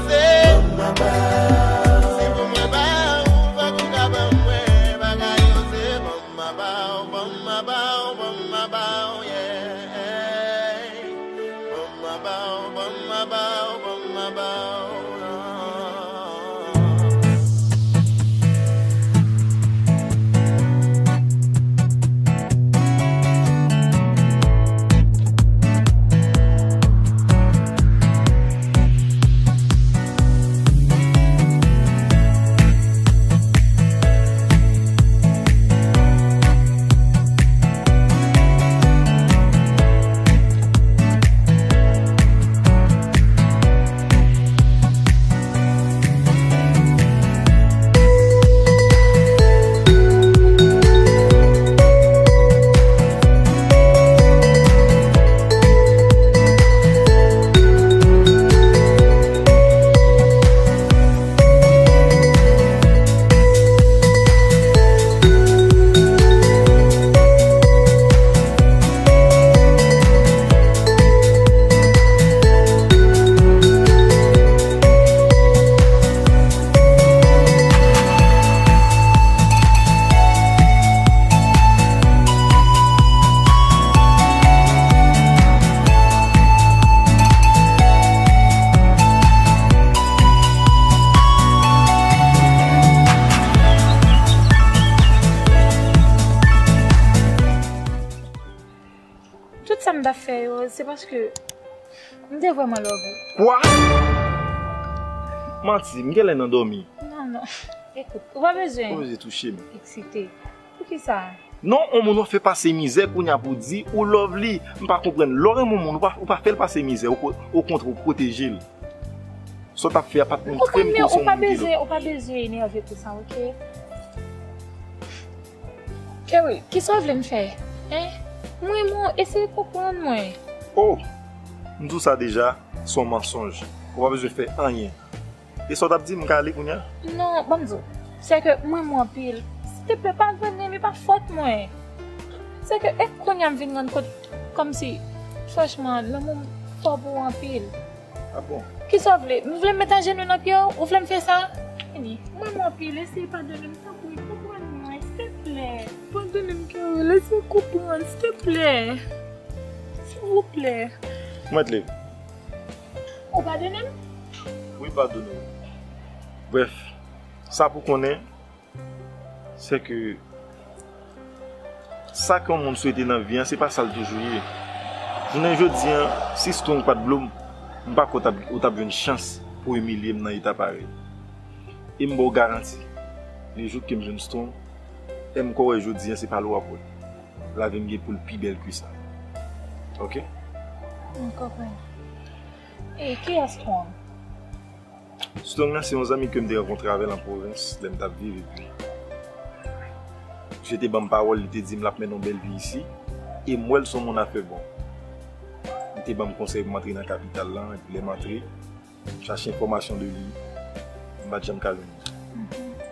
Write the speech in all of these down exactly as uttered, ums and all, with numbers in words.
Se, si pou mwen ba ou, fòk ou ka ban mwen bagay yo, se ban m ba ou, ban m ba ou, ban m ba ou, yeah. Ban m ba ou, ban m ba ou, ban m ba ou, non. Tout sa m t ap fè yo, se paske m te vrèman love ou. Kwa? Manti, m genlè nan dòmi. Non, non. Ekout, ou pa bezwen. Ou pa bezwen touche m. Eksite. Poukisa? Non, on moun w ap fè pase mizè kounye a pou di ou love li. M pa konprann. Lè w renmen on moun, ou pa, ou pa fè l pase mizè. Ou ko-, okontrè, ou pwoteje l. Sa w t ap fè a pa t montre m ke w se yon moun ki love. Ou pa bezwen, ou pa bezwen enève pou sa, oke? Kerry, kisa w vle m fè? Hein? M renmen w, eseye konprann mwen. Oh! M di w sa deja, se yon mansonj. Ou pa bezwen fè anyen. E sa w t ap di m, m ka ale kounye a? Non, ban m di w. Se ke m renmen w anpil. Silteplè, padone m, e pa fòt mwen. Se ke, e kounye a m vin rann kont, kòmsi, franchman, lanmou m fò pou ou anpil. Ah bon? Kisa w vle? M vle m met ajenou nan pye w? Ou vle m fè sa? Vini. M renmen w anpil, eseye padone m, tanpri, konprann mwen, silteplè. Padone m, Kerry, eseye konprann, silteplè. Silvouplè. Mwen t leve. Ou padone m? Wi, m padone w. Brèf, sa pou konnen, se ke sa ke yon moun swete nan vi an, se pa sa l toujou ye. Jounen jodi an, si Strong pa t vle w, m pa kwè w t ap, ou t ap jwenn chans pou w imilye m nan eta parèy. E m ba w garanti, le jou ke m jwenn Strong, e m kwè w wè jodi an, se pa lè w ap wè. Lavi m gen pou l pi bèl ke sa. Oke? M konprann. E kiyès Strong? Strong nan se yon zanmi ke m te rankontre avè l an pwovens lè m t ap viv epi misye te ban m pawòl, li te di m l ap mennen yon bèl vi isi e m wè l se yon moun afè bon. Li te ban m konsèy pou m antre nan kapital lan epi lè m antre, m chache enfòmasyon de li, m pa t janm ka jwenn li.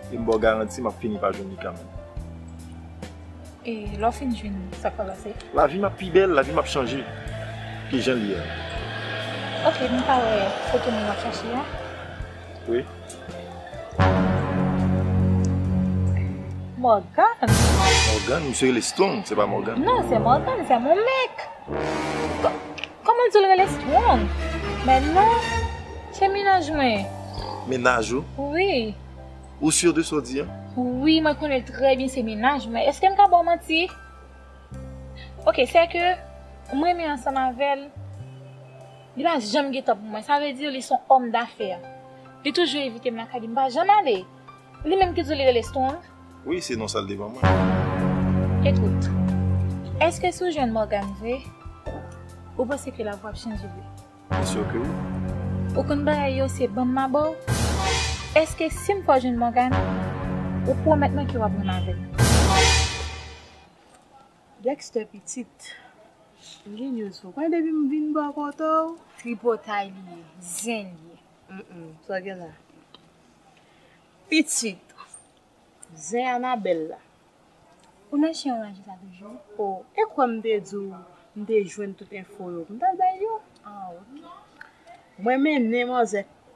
E m ba w garanti m ap fini pa jwenn li kanmenm. E lè w fin jwenn li, sa k pral pase? Lavi m ap pi bèl, lavi m ap chanje ke jan l ye a. Oke, m ka wè foto moun w ap chache a? Wi. Morgan. Morgan, misye rele Strong, se pa Morgan. Non, se Morgan, se mon mec. Kò-, kòman w di l rele Strong? Men non, se mennaj mwen. Mennaj ou? Wi. Ou si de sa w di an? Wi, mwen konnen l trè byen se mennaj mwen. Èske m ka ba w manti? Oke, se ke mwen renmen ansanm avè l. Li pa janm gen tan pou mwen. Sa vle di li se yon òm dafè. Li toujou envite m lakay li. M pa janm ale. Li menm ki di w li rele Strong? Wi, se non sa l te ban mwen. Ekout, èske si w jwenn Morgan vre, ou panse ke lavi w ap chanje vre? Byen si ke wi. Ou konn bagay yo se ban m ma ba w? Èske si m fè w jwenn Morgan, ou pwomèt mwen ke w ap renmen avè l? Dexter pitit, m gen news pou ou. Konnen depi m vin bò kote w, tripotay li ye, zen li ye. Mm, mm, sa w gen la? Pitit, zen Anabèl la. Ou nan chen ranje sa toujou? O, e kwè m te di w, m te jwenn tout enfo yo pou m ta bay yo? Ah, oke. Mwen mennen manzè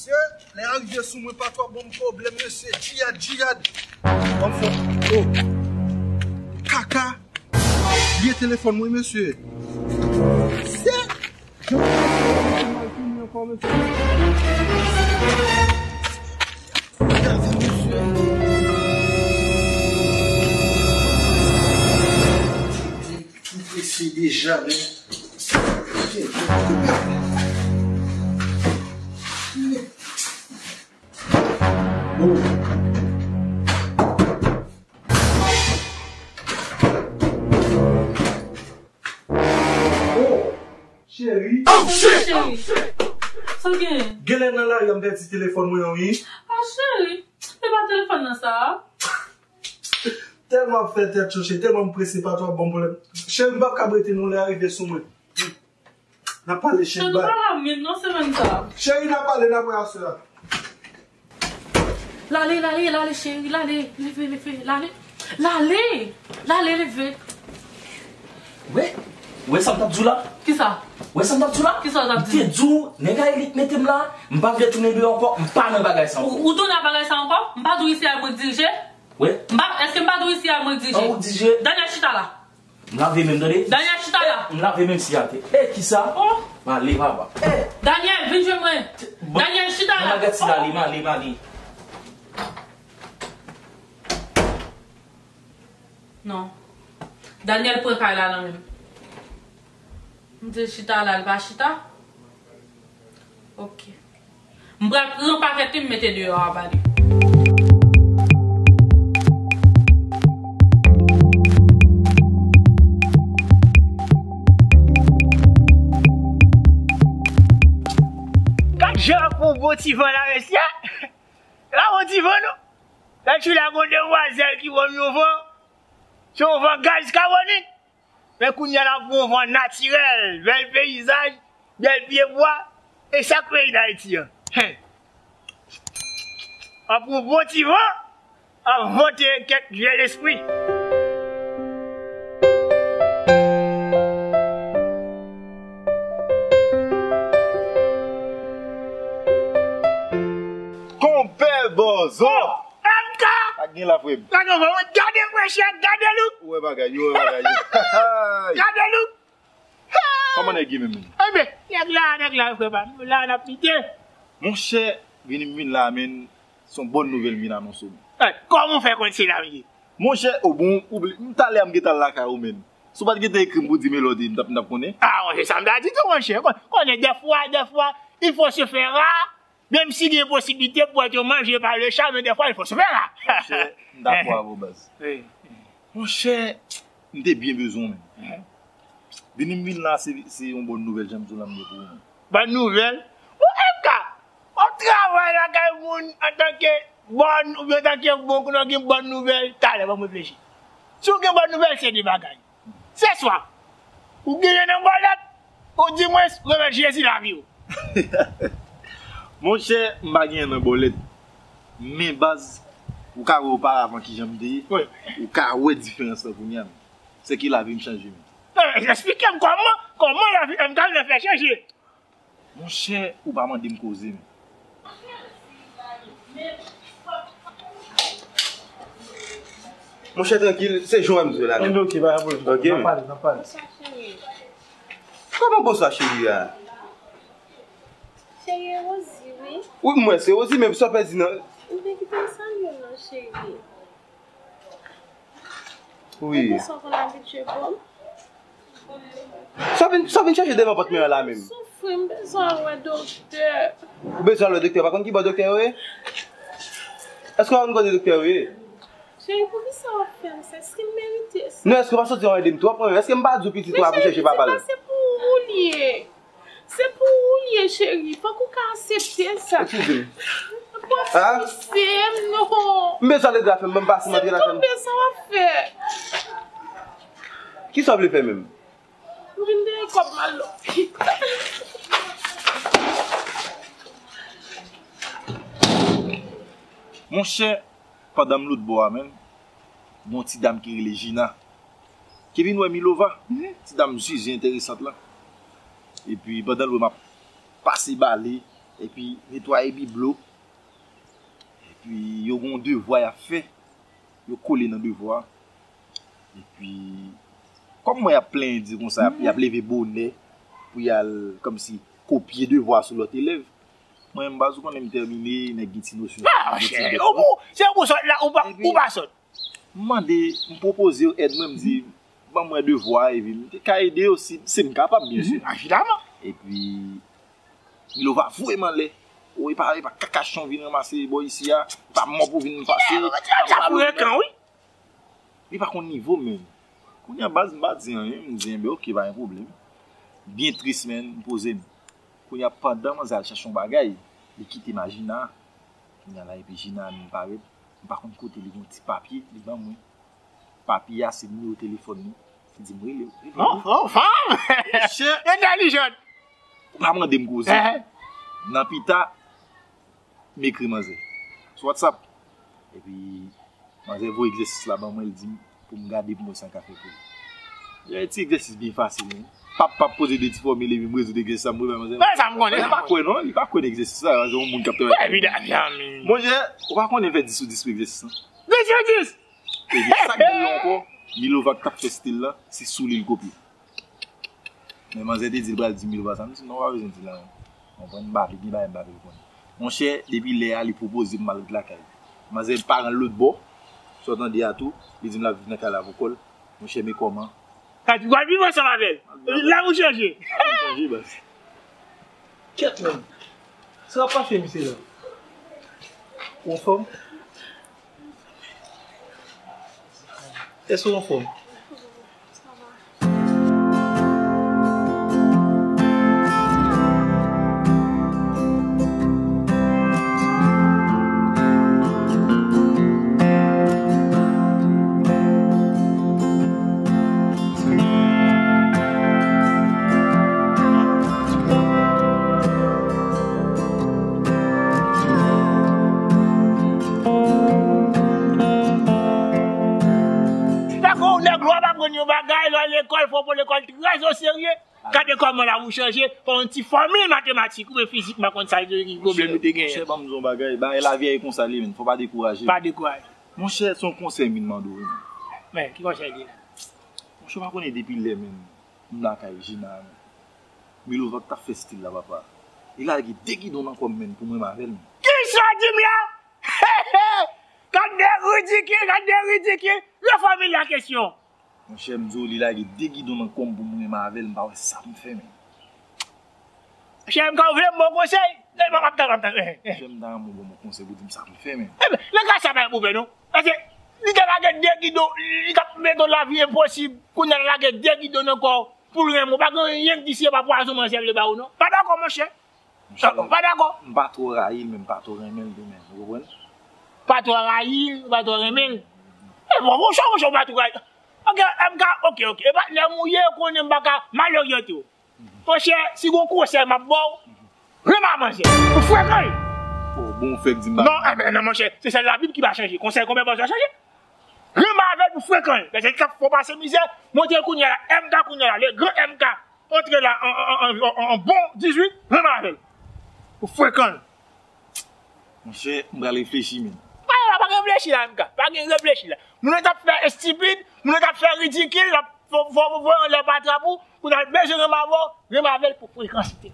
Mesye, lè a rive sou mwen pa twò bon pwoblèm, mesye. Djiyad, djiyad. Anfon, oh. Kaka. Bliye telefòn mwen, mesye. Mesye. Jan m mal fini ankò, mesye. Gade, mesye. Tou prese deja, men. Oh, cheri. Oh, shit! Cheri. Sa w gen? Genlè nan lari a m pèdi telefòn mwen an, wi. Ah, cheri, se pa telefòn nan sa. Tèlman ap fè tèt cho, cheri, tèlman m prese, patwon ap ban m pwoblèm. Cheri, m p ap kab rete non, lè a rive sou mwen. N ap pale, cheri, bay. Cheri, pa la menm non, semèn sa. Cheri, n ap pale, n ap wè aswè a. Lale, lale, lale, cheri, lale, leve, leve, lale. Lale, lale, leve. Wè, wè sa m t ap di w la? Kisa? Wè sa m t ap di w la? Kisa w t ap di? M te di w, nèg Ayili k mete m la, m pa vle tounen deyò ankò, m pa nan bagay sa ankò. Ou, ou tounen nan bagay sa ankò? M pa di w isi a mwen k dirije? Wè. M pa, èske m pa di w isi a mwen k dirije? An, ou k dirije? Daniel, chita la. M lave men m, tande? Daniel, chita la. M lave men m si atè. E, kisa? Oh. M ale, papa. E. Daniel, vin jwenn mwen. Daniel, chita la. Magat si lale, m ale, m ale. Non. Daniel pran kay la nan men m. M di l chita la, l pa chita. Ok. M pral pran pakèt li, m mete deyò a ba li. Gad jan ap fè yon bon ti van la, mesye. La, yon ti van, non. Lòt jou la, gon demwazèl ki ban m yon van. Se yon van gaz kabonik. Men kounye a n ap pran yon van natirèl, bèl peyizaj, bèl pyebwa, e sa k peyi Dayiti an. Hen. N ap pran yon bon ti van, ap vante kèk vyè lespri. Konpè Bòzò! M K! Pa gen la, frè m. Pa gen la, frè m. Gade mwen, chè, gade look. Ou wè bagay, ou wè bagay. Gade look. Kòman nèg ye menm, menm? Enben, nèg la, nèg la, frè pa m. La, n ap pite. Monchè, vini m vin la, menm, se yon bòn nouvèl m vin anonse w. Eh, kòman w fè konn se la m ye? Monchè, o bon, oubli, m talè a m gentan al lakay ou, menm. Si w pa t gentan ekri m pou di m e lè w te ye, m t ap, m t ap konnen. Ah, monchè, sa m ta di tou, monchè. Kon-, konnen, dèfwa, dèfwa, il faut se faire rare. Menm si gen posiblite pou èt yo manje pa le chat, men dèfwa, il faut se faire rare. Monchè, m dakò avè w, baz. Wi. Monchè, m te byen bezwen w, menm. Vini m vin la, se, se yon bòn nouvèl, jan m di w la, m gen pou ou, menm. Bòn nouvèl? Bon, M K, w ap travay lakay moun antanke bòn, oubyen antanke bon, kounye a w gen bòn nouvèl, talè, ban m reflechi. Si w gen bòn nouvèl, se de bagay. Se swa ou genyen nan bòlèt, ou dimwens remèt Jezi lavi w. Monchè, m pa genyen nan bòlèt. Men baz, ou ka wè oparavan kijan m te ye. Wi. Ou ka wè diferans lan kounye a. Se ke lavi m chanje, men. Non, men, eksplike m kòman, kòman lavi M K vin fè chanje. Monchè, ou pa mande m koze, men. Monchè, trankil, se jan m di w la, men. Enben, ok, pa gen pwoblèm. Ok, men. N ap pale, n ap pale. Bonswa, cheri. Kòman bonswa, cheri a? Cheri, e Rosie, wi. Wi, m wè se Rosie, men sa w pèdi nan. Enben, kite m salye w non, cheri. Wi. Epi sa w konn abitye bon. Sa w vin, sa w vin chèche devan pòt mwen an la menm? Soufri, m bezwen al wè doktè. Ou bezwen al wè doktè? Ou pa konn ki bò doktè yo ye? Èske w pa konn kote doktè yo ye? Cheri, poukisa w ap fè m sa? Èske m merite sa? Non, èske w pa soti ann ede m twòp, mwen menm? Èske m pa di w pitit ou a pou chèche papa l? Men cheri, pitit la se pou ou li ye. Se pou ou li ye, cheri. Fòk ou ka aksepte sa. Eskize m. Pou ap fòse m, non. M bezwen al ede afè m, ban m pase m antre lakay m. Si m tonbe, sa w ap fè? Kisa w vle fè menm? M vin dèyè kòb m al lopital. Monchè, pandan m lòtbò a menm, gon ti dam ki rele Gina ki vin wè Milova, ti dam zuzu enteresant lan. Epi pandan l wè m ap pase bale, epi netwaye biblo, epi yo gon devwa y ap fè, yo kole nan devwa. Epi kòm mwen y ap plenyen di konsa, y ap, y ap leve bonè pou y al kòmsi kopye devwa sou lòt elèv. Mwen menm baz ou konnen m tèmine, nèg gen ti nosyon. Ah, monchè, ou, se pou sòt la, ou pa, ou pa sòt. M mande, m pwopoze yo èd mwen, m di, Ban mwen devwa, epi m te ka ede yo si, si m kapab, byen si. Evidaman. Epi, Milova voye m anlè. O, e pa, e pa kakachon vin ranmase bò isi a. E pa mò pou vin pase. Sa frekan, wi. Li pa konn nivo m menm. Kounye a baz m pa di anyen, m di, enben, oke, pa gen pwoblèm. Byen tris, men, m poze m. Kounye a, pandan manzè al chache yon bagay, li kite m a Jina. Kounye a la, epi Jina menm parèt. M pa konn kote li gen yon ti papye, li ban mwen. Papye a, se nimewo telefòn li. Li di m rele, rele. Oh, oh, fanm! Entèlijan! Ou pa mande m koze. Nan pita, m ekri manzè sou WhatsApp. Epi, manzè voye egzèsis la ban mwen, li di m pou m gade pou m wè sa m ka fè pou li. Yon ti egzèsis byen fasil, men. Pap, pap poze de ti fòmil epi m rezoud egzèsis la, m remet manzè. Men sa m konnen. Li pa kwè non, li pa kwè nan egzèsis la, se yon moun k ap travay. Evidaman. Monchè, ou pa konnen fè dis sou dis pou egzèsis lan. Dis sou dis! Epi sa k bèl la ankò, Milova k t ap fè stil la, se sou li l kopye. Men manzè te di l pral di Milova sa, m di non, pa bezwen di l la non. Konprann, m pa vle gen bagay m pa vle l konnen. Monchè, depi lè a, li pwopoze m m al ret lakay li. Manzè pa rann lòt bò, sa w tande a tou, li di m l ap viv nan kay la pou kò l. Monchè, men kòman? Sa di w al viv ansanm avè l. Lavi w chanje. Lavi m chanje, baz. Kèt, men. Sa w ap pase misye la? Ou anfòm? Èske w anfòm? Dakò, nèg lwa pa konn yon bagay, lè w al lekòl, fò w pran lekòl trè o serye. Gade kòman lavi w chanje, fò yon ti fòmil matematik oubyen fizik, m pa konn sa ki pwoblèm nou te genyen. Monchè, ban m di w yon bagay, bagay lavi a e konsa li ye, men, fò w pa dekouraje. Pa dekouraje. Monchè, se yon konsèy m vin mande w, wi, men. Men, ki konsèy li la? Monchè, w pa konnen depi lè, men, m lakay Jina, men. Milova k t ap fè stil la, papa. Li lage de gidon nan kò m, men, pou m renmen avè l, men. Kisa w di m la? Gad de ridikil, gad de ridikil. Refòmile kesyon. Monchè, m di w, li lage de gidon nan kò m pou m renmen avè l, m pa wè sa pou m fè, men. Monchè, m ka vle m bon konsèy. E, m ap tann, m ap tann. Monchè, m ta renmen w ban m yon konsèy pou di m sa pou m fè, men. Enben, nan ka sa pa gen pwoblèm, non. Paske li te lage de gidon, li t ap mete w lavi enposib. Kounye a, l lage de gidon nan kò w pou l renmen w. Pa gen anyen ki di si se pa pwazon manzè vle ba ou, non. Pa dakò, monchè. Monchè, ah, pa dakò. M pa twò rayi l, men m pa twò renmen l tou, men. Ou konprann? Pa twò rayi l, pa twò renmen l. E bon, monchè, monchè, ou pa twò rayi l. Oke, M K, oke, oke. E patnè m ou ye, ou konnen m pa ka mal oryante w. Monchè, si gon konsèy m ap ba w, renmen a manzè. Ou frekan l. Oh, bon, ou fèk di m pa. Non, enben, non, monchè, se sèl Labib ki pa chanje. Konsèy konbyen bòz la chanje? Renmen avè l pou frekan l. Lè se li k ap fè w pase mizè, montre l kounye a la, M K kounye a la, le gran M K. Antre la, an, an, an, an, an bon dizuit, renmen avè l. Ou frekan l. Monchè, m pral reflechi, men. Pa, pa, pa gen reflechi la, M K. Pa gen reflechi la. Moun yo t ap fè estipid, moun yo t ap fè ridikil, l ap fò, fò, fò, fò anlè pa trap ou, pou l al bezwen renmen avè w, renmen avè l pou frekansite.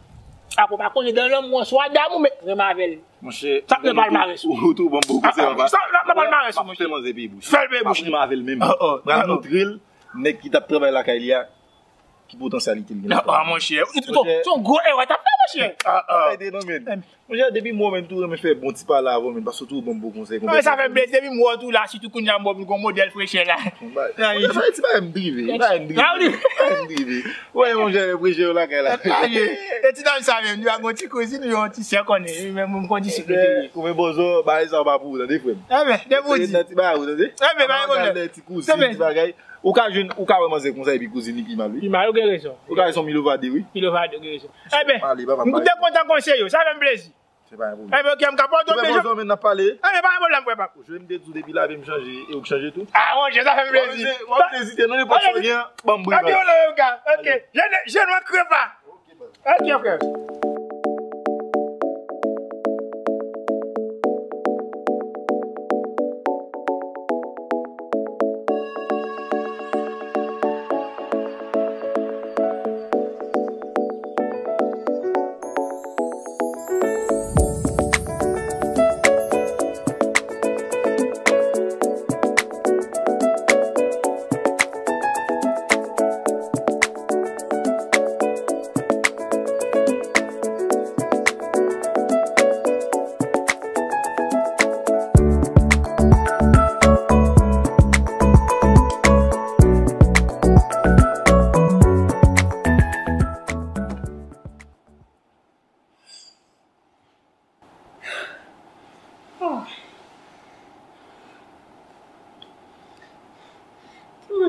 Apre, pa konnen dan lanmou an swa damou, men renmen avè l. Monchè, sa k nan palmarès ou. Ou tou ban m bon konsèy, papa. Sa nan palmarès ou, monchè. Fè manzè peye bouch. Fè l peye bouch. M ap renmen avè l menm. M pral montre l, nèg ki t ap travay lakay li a, ki potansyalite l gen lakay. Ah, monchè, se yon gwo erè w t ap fè, monchè. Monchè, depi m wè w, men, m tou renmen fè bon ti pale avè w, men, paske w tou ban m bon konsèy. Sa fè m plezi, depi m wè w tou la, sitou kounye a m wè w vin gon modèl frechè la. Monchè, sa e ti bagay m drive, bagay m drive. Bagay m drive. Wè, monchè, frechè yo lakay la. E ti dam sa menm, li pa gon ti kouzin, li yon ti sè konnen, li menm, m konn disip li te ye. Koumen bòzò, bagay sa pa pou ou, tande, frè m. Enben, depi w di. Nan ti bagay ou, tande? Enben, pa gen pwoblèm. Ti kouzin, ti bagay. Ou ka jwenn, ou ka wè manzè konsa epi kouzin li pi mal, wi. Pi mal, ou gen rezon. Ou ka wè se yon Milova de, wi. Milova de, ou gen rezon. Enben, m te kontan konsèy yo, sa fè m plezi. Se pa yon pwoblèm. Enben, oke, m ka pote yon bejou. Ou fè bòzò, men n ap pale. Enben, pa gen pwoblèm, frè pap. Ou jwenn m te di w depi la, men m chanje, e ou k chanje tou. Ah, monchè, sa fè m plezi. W ap ezite, non, nenpòt sa w gen, ban m bri baz. Oke, frè. Ok, frè.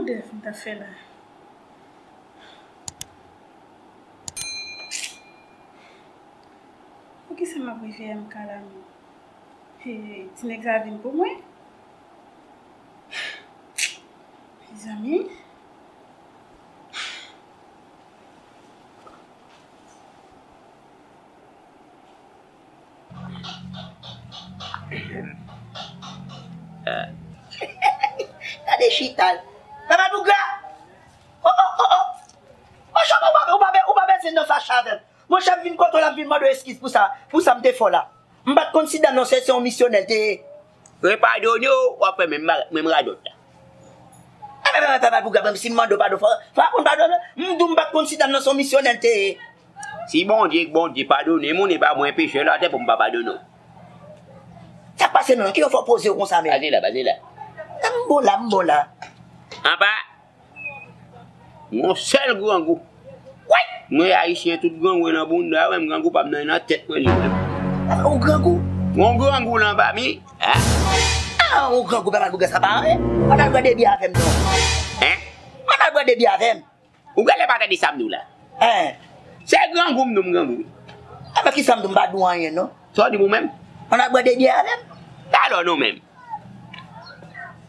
Dèf m t ap fè la. Poukisa m ap refè M K la menm? Hey, ti nèg sa vin pou mwen? Mezanmi. Gade chita l. Papa Bougra! Oh, oh, oh, oh! Monchè, ou pa, ou pa, ou pa bezwen nan fache avè m. Monchè, m vin kote w la, m vin mande w eskiz pou sa, pou sa m te fè w la. M pa t konn si Dam nan se, se yon misyonè l te ye. Repadone w, w ap fè menm, menm radòt la. Papa Bougra, menm si m mande w padon, fò, fò w aprann padone. M di w m pa t konn si Dam nan se yon misyonè l te ye. Si Bondye, Bondye padone moun, e pa mwen pechè latè pou m pa padone w. Sa k pase menm? Kijan w fè w poze w konsa menm? Pase la, pase la. M bon la, m bon la. Anba, yon sèl grangou. Woy! Mwen ayisyen, tout grangou nan bounda, wè m grangou pa m nan, nan tèt mwen li menm. Ou grangou? Yon grangou nan pa mi. Ah, ou grangou, pa mal bouga sa pa anyen. Ann al bwè de byè avè m non. Hein? Ann al bwè de byè avè m. Ou genlè pa tande sa m di w la. Hein. Se grangou m di w m grangou wi. Apa kisa m di w m pa di w anyen non. Sa w di m ou menm? Ann al bwè de byè avè m. Talò non menm.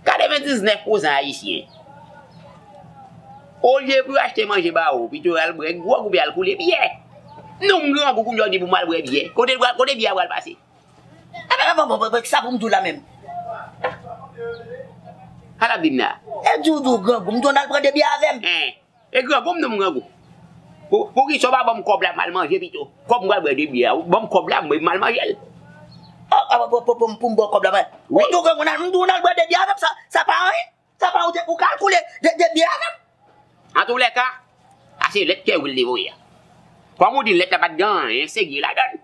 Katrevendiznèf pou san ayisyen. Olye pou yo achte manje ba ou, pito yo al bwè gwòg oubyen al koule byè. Nou m grangou kounye a w di pou m al bwè byè. Kote kote byè a pral pase? Apa bon bon bon kisa pou m di w la menm? Sa l ap di m la? E di w di w grangou, m di w ann al pran de byè avè m. Hein. E grangou m di w m grangou. Pou poukisa w pa ban m kòb la m al manje pito? Kòb m pral bwè de byè a, ban m kòb la m al manje l. Oh, ah, pou, pou, pou, pou m ba w kòb la, mwen. Wi. Ou di w grangou, m di w ann al bwè de byè avè m, sa, sa pa anyen. Sa pa ou te, ou ka al koule de, de byè avè m. Antoulèka, a se lèt Kerwil te voye a. Kòm ou di lèt la pa t gen anyen serye ladan l.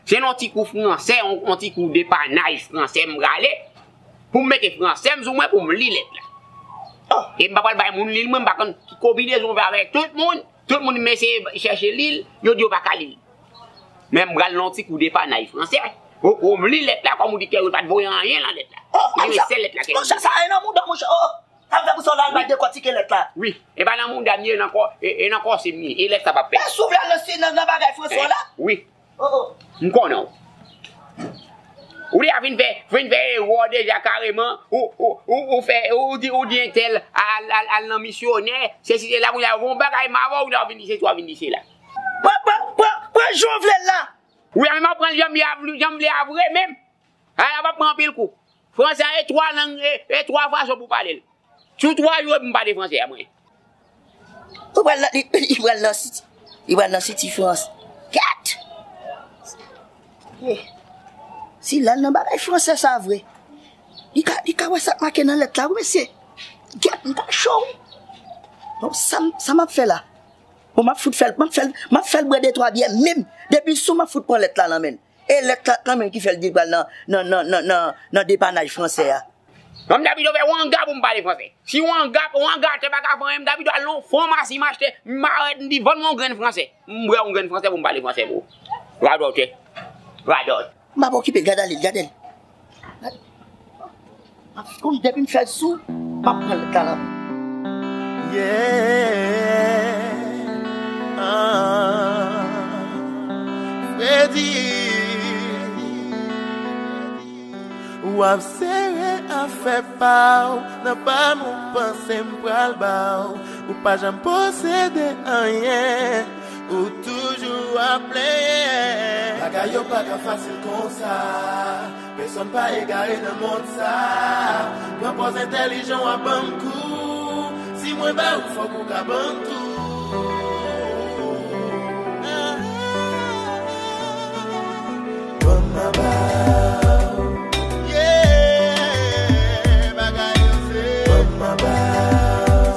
Se nan yon ti kou fransè, yon, yon ti kou depanaj fransè m prale. Pou m mete fransè m sou mwen pou m li lèt la. E m pa pral bay moun li l, mwen m pa konn ki konbinezon m fè avèk tout moun. Tout moun m eseye chèche li l, yo di yo pa ka li l. Men m pral nan yon ti kou depanaj fransè. Pou, pou m li lèt la, kòm ou di Kerwil pa t voye anyen nan lèt la. Li di se lèt la Kerwil voye. Sa e nan mouda monchè. Sa vle pou sa w la al bay dekòtike lèt la. Wi, e pa nan mouda m ye, e nan kò, e, e nan kò se m ye, e lèt sa p ap pèdi. Èske w vle al nan, nan, nan bagay fransè w la? Wi. Oh, oh. M konnen w. Ou deja fin fè, fin fè erè deja kareman, ou, ou, ou, ou fè, ou di, ou di entèl al, al, al nan misyonè, sesi sela, kounye a yon bagay m avè w, kounye a w vin di sesi, w vin di sela. Pran, pran, pran, pran jan w vle l la. Wi, a men m ap pran l jan m ye a, jan m vle a vre menm. A, y ap pran anpil kou. Fransè a e twa lang, e, e twa fason pou pale l. Sou twa jou epi m pale fransè a mwen. Ou pral nan, li, li pral nan Siti, li pral nan Siti Frans. Gèt! Eh, si l al nan bagay fransè sa vre, li ka, li ka wè sa k make nan lèt la wi mesye. Gèt, m ta cho wi. Bon, sa m, sa m ap fè la? Bon, m ap fout fè l, m ap fè l, m ap fè l bwè de twa byè menm. Depi l sou m ap fout pran lèt la nan men l. E lèt la kanmenm ki fè l di l pral nan, nan, nan, nan, nan, nan depanaj fransè a. Mwen m ta pito fè wanga pou m pale fransè. Si wanga, wanga atè pa ka fè anyen, m ta pito al nan yon fomasi m achte, m arèt, m di vann mwen yon grenn fransè. M bwè yon grenn fransè pou m pale fransè pou ou. Radòtè. Radòt. M ap okipe l, gad ale l, gade l. Gad. Kòm depi m fè l sou, m ap pran lèt la nan men l. Yeah. Ah. Fredi. W ap sere afè pa w nan pa m, ou panse m pral ba w. Ou pa janm posede anyen, ou toujou ap plenyen. Bagay yo pa ka fasil konsa. Pèsonn pa egare nan mond sa. Pran pòz entèlijan w ap ban m kou. Si mwen ba ou, fòk ou ka ban m tou. Ban m maba. Yeah, bagay yo se. Ban m maba.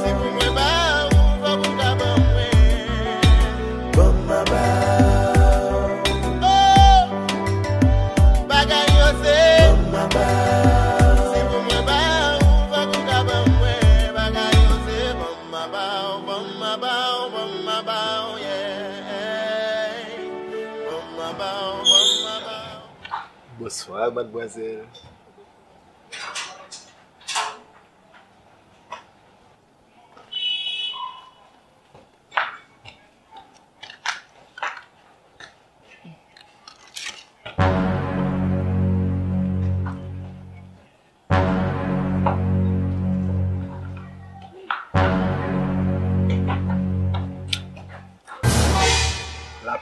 Si pou mwen ba ou, fòk ou ka ban mwen. Ban m maba. Oh! Bagay yo se. Ban m maba. Si pou mwen ba ou, fòk ou ka ban mwen. Bagay yo se. Ban m maba, ban m maba, ban m maba, yeah. Ban m maba, ban m maba. Bonsoir, mademoiselle.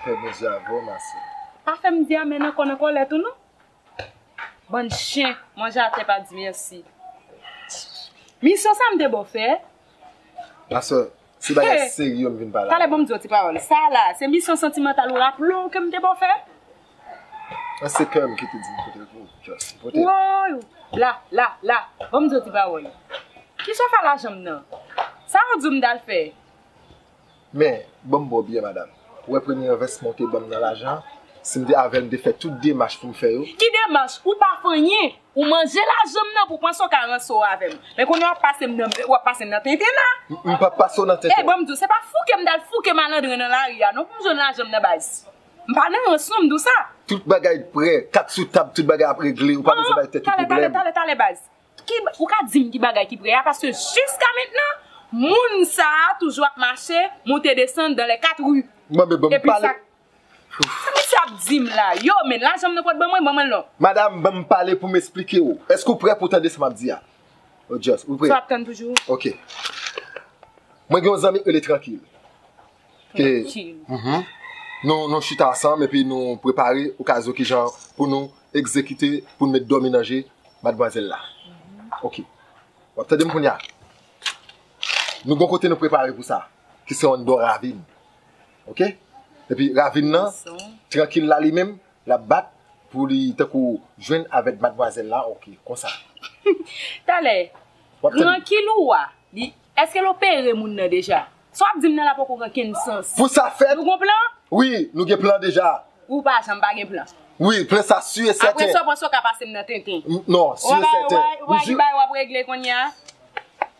Pè Bondye avè w, ma sè. Pa fè m di amèn ankò nan kòlè tou non. Bann chen, manje atè pa di mèsi. Misyon sa m te ba w fè? Ma sè, se bagay serye m vin pale avè w. Talè ban m di w ti pawòl. Sa la, se misyon santimantal ou raple w ke m te ba w fè? An se kè m ki te di m pote l pou ou, just pote l. Woy! La, la, la, ban m di w ti pawòl. Kisa w fè lajan m nan? Sa w di w m t al fè? Men, ban m ba w byen, madanm. Ou wè premye envèsman w te ban m nan lajan an, si m te avè l, m te fè tout demach pou m fè yo. Ki demach? Ou pa fè anyen. Ou manje lajan m nan pou w panse w ka ranse w avè m. Men kounye a w ap pase m nan, w ap pase m nan tenten la. M, m p ap pase w nan tenten. Ey, ban m di w, se pa fouke m t al fouke malandren nan lari a non pou m jwenn lajan m nan baz. M pa nan rans non, m di w sa. Tout bagay prè, kat sou tab, tout bagay ap regle, ou pa bezwen bay tèt ou pwoblèm. Talè, talè, talè, talè, baz. Ki, ou ka di m ki bagay ki prè a, paske jiska mentnan, moun sa a toujou ap mache, monte desann dans les quatre rues. Mwen, men ban m pale. Epi sa, sa misye ap di m la? Yo, men lajan m nan pot ban mwen, ban mwen l non. Madanm, ban m pale pou m esplike w. Èske w prè pou w tande sa m ap di a? Oh, just, ou prè? Sa w ap tann toujou? Ok. Mwen gen yon zanmi k rele Trankil. Ke, mhm. Nou, nou chita ansanm epi nou prepare okazyon kijan pou nou egzekite, pou nou met dòmi nan je madmwazèl la. Ok. W ap tande m kounye a? Nou gon kote nou prepare pou sa, ki se anndan ravin. Ok? Epi ravin nan, Trankil la li menm, l ap bat pou li tankou jwenn avèk madmwazèl la, ok, konsa. Talè, w ap tande. Trankil ou a, li, èske l opere moun nan deja? Sa w ap di m nan la poko gen okenn sans. Pou sa fèt? Nou gon plan? Wi, nou gen plan deja. Ou pa janm pa gen plan. Wi, plan sa si e sèten. Apre sa, w panse w ka pase m nan tenten. M, non, si e sèten. Ou pa, ou pa, ou pa gen bagay w ap regle kounye a?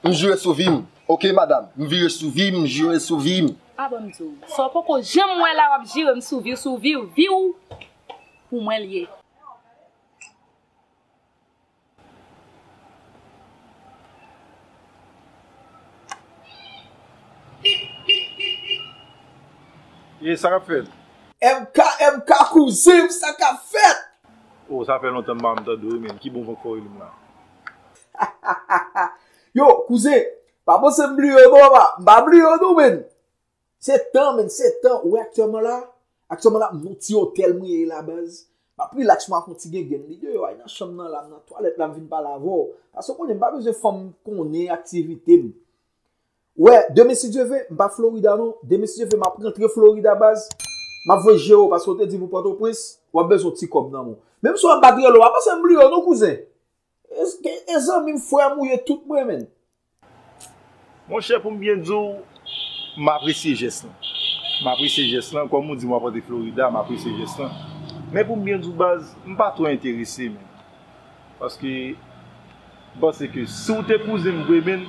M jire sou vi m. Ok, madanm. M vire sou vi m, m jire sou vi m. A bon, m di w, sa w poko janm wè la, w ap jire m sou vi w, sou vi w, vi w. Pou mwen l ye. E sa k ap fèt? M K, M K kouzen m, sa k ap fèt? Oh, sa fè lontan m pa janm tande w, men. Ki bon van k fè w rele m la? Yo, kouzen, pa panse m bliye w non, papa. M pa bliye w non, men. Se tan, men, se tan. Ou wè aktyèlman la, aktyèlman la, m nan ti otèl mwen ye la, baz. M ap rilaks, m ap fè yon ti gengenn. Li deyò, ay nan chanm nan la, m nan twalèt la, m vin pale avè w. Paske w konnen, m pa bezwen fanm konnen aktivite m. Wè, demen si Dye ve, m pa Florida non. Demen si Dye ve, m ap rantre Florida, baz. M ap voye jere w, paske w te di m ou Pòtoprens, w ap bezwen yon ti kòb nan men w. Menm si w ap bat rele w, pa panse m bliye w non, kouzen. E, e, e zanmi m, frè m ou ye, tout mwen, men. Monchè, pou m byen di w, m apresye jès lan. M apresye jès lan, kòm ou di m w ap rantre Florida, m apresye jès lan. Men pou m byen di w, baz, m pa twò enterese, men. Paske, m panse ke si w te kouzen m vre, men,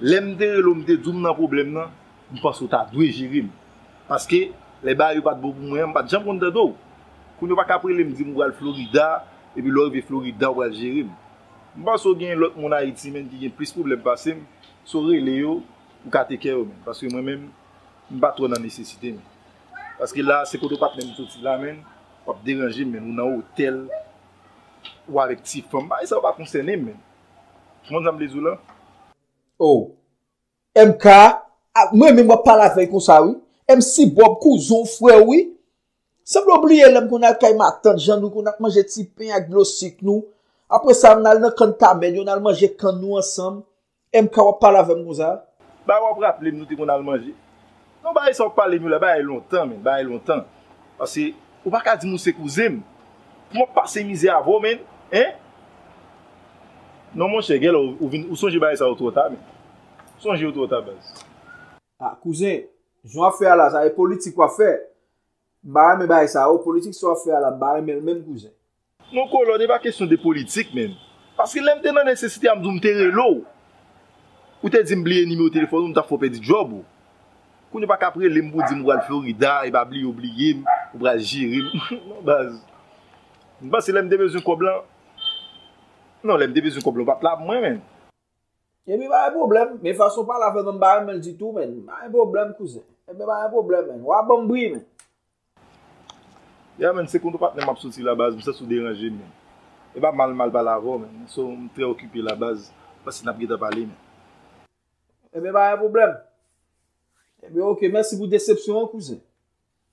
lè m te rele w, m te di w m nan pwoblèm nan, m panse w ta dwe jere m. Paske, lè bagay yo pa t bon pou mwen an, m pa t janm konn tande w. Kounye a w pa ka ap rele m di m ou pral Florida, epi lè w rive Florida, w pral jere m. M panse w gen lòt moun Ayiti, men, ki gen plis pwoblèm pase m. Si w rele yo, ou ka take care yo, men. Paske mwen menm, m pa twò nan nesesite, men. Paske la, se kote patnè m soti la, men, w ap deranje m, men. Ou nan otèl, ou avèk ti fanm. Bagay sa yo pa konsène m, men. Ou konprann sa m vle di w la? Oh. M K, a, mwen menm w ap pale avè l konsa, wi. M C Bob, kouzen w, frè w, wi. Sanble w bliye lè m konn al kay matant Jean, nou konn al manje ti pen ak dlo sik nou. Apre sa, n al nan kann Tamèd yo, n al manje kann nou ansanm. M K, w ap pale avè m konsa? Ba w ap raple m nou te konn al manje. Non, bagay sa w ap pale m yo la, bagay lontan, men, bagay lontan. Paske, ou pa ka di m ou se kouzen m. Pou m ap pase mizè avè w, men, en? Non, monchè, genlè ou, ou vin, ou sonje bagay sa yo twò ta, men. Sonje yo twò ta, baz. A, kouzen, jan w ap fè a la, sa e politik w ap fè. M pa renmen bagay sa yo, politik sa w ap fè a la, m pa renmen l menm, kouzen. Non, Kolòn, e pa kesyon de politik, menm. Paske lè m te nan nesesite a, m di w m te rele w. Ou te di m bliye nimewo telefòn ou, m t ap fè w pèdi djòb ou. Kounye a w pa ka ap rele m pou w di m ou pral Florida, e pa bliye w bliye m, ou pral jere m. Non, baz. M panse lè m te bezwen kòb lan. Non, lè m te bezwen kòb lan, ou pa t la pou mwen, menm. Ebyen, pa gen pwoblèm. Men fason w pale avè m nan, m pa renmen l ditou, menm. Pa gen pwoblèm, kouzen. Ebyen, pa gen pwoblèm, menm. W a ban m bri, menm. Ya, menm, se kontre patnè m ap soti la, baz, m santi w deranje m, menm. E pa mal, mal pale avè w, menm. So, m trè okipe la, baz. Paske n ap gentan pale, menm. Ebyen, pa gen pwoblèm. Ebyen, oke, mèsi pou desepsyon an, kouzen.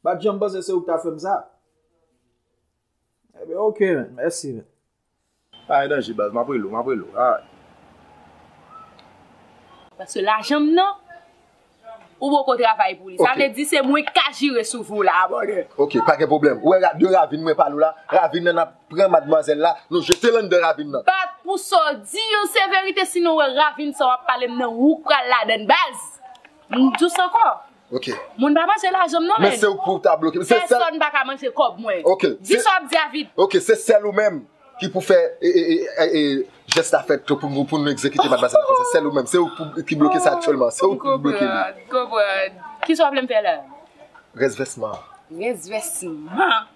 Pa t janm panse se ou k ta fè m sa. Ebyen, oke, man. Mèsi, man. Pa gen danje, baz. M ap rele w, m ap rele w. Alright. Paske lajan m nan, ou poko travay pou li. Sa Ok. vle di se mwen k ka jire sou vi w la, brother. Ok, pa gen pwoblèm. Ou wè ra- de ravin mwen pale w la, ravin nan n ap pran madmwazèl la, nou jete l anndan ravin nan. Bat pou sa w di yo se verite, sinon w wè ravin sa w ap pale m nan, ou k pral ladan l, baz. M di w sa ankò. Ok. Moun pa manje lajan m non, men men. Se ou pou ta bloke. Se sèl Pèsonn pa ka manje kòb mwen. Ok. Di Se sa w ap di a vit. Ok, se sèl ou menm ki pou fè e, e, e, e, e, jès la fèt pou, pou, pou nou egzekite madmwazèl la konsa. Se sèl ou menm. Se ou pou, ki bloke sa aktyèlman. Se ou ki pou bloke li. Konprann, konprann. Kisa w ap vle m fè la? Rès vèsman an. Rès vèsman?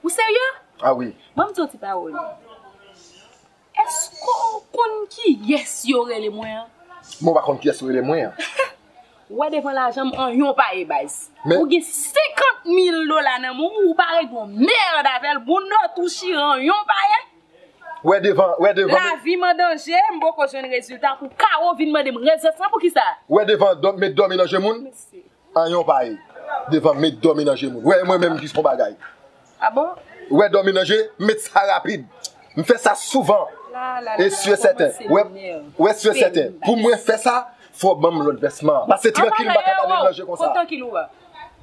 Ou serye? Ah wi. Ban m di yon ti pawòl. Èske w konn kiyès yo rele mwen an? Mwen pa konn kiyès yo rele mwen an. Ou wè devan lajan m, anyen w pa ye, baz. Men Ou gen senkant mil dola nan men w, ou pa regle yon mèd avè l, bon nòt ou chire, anyen w pa ye. Wè devan, wè devan. Lavi m an danje, m poko jwenn rezilta pou kawo vin mande m rès vèsman pou kisa? Wè devan, dò- met dòmi nan je moun. Mesye. Anyen w pa ye. Devan met dòmi nan je moun. Wè mwen menm ki se yon bagay. Ah bon? Wè dòmi nan je, met sa rapid. M fè sa souvan. La, la, la, E si e sèten. Wè, wè si e sèten. Pou mwen fè sa, fò w ban m lòt vèsman. Pase trankil, m pa ka gade l nan je konsa. Kon trankil ou a?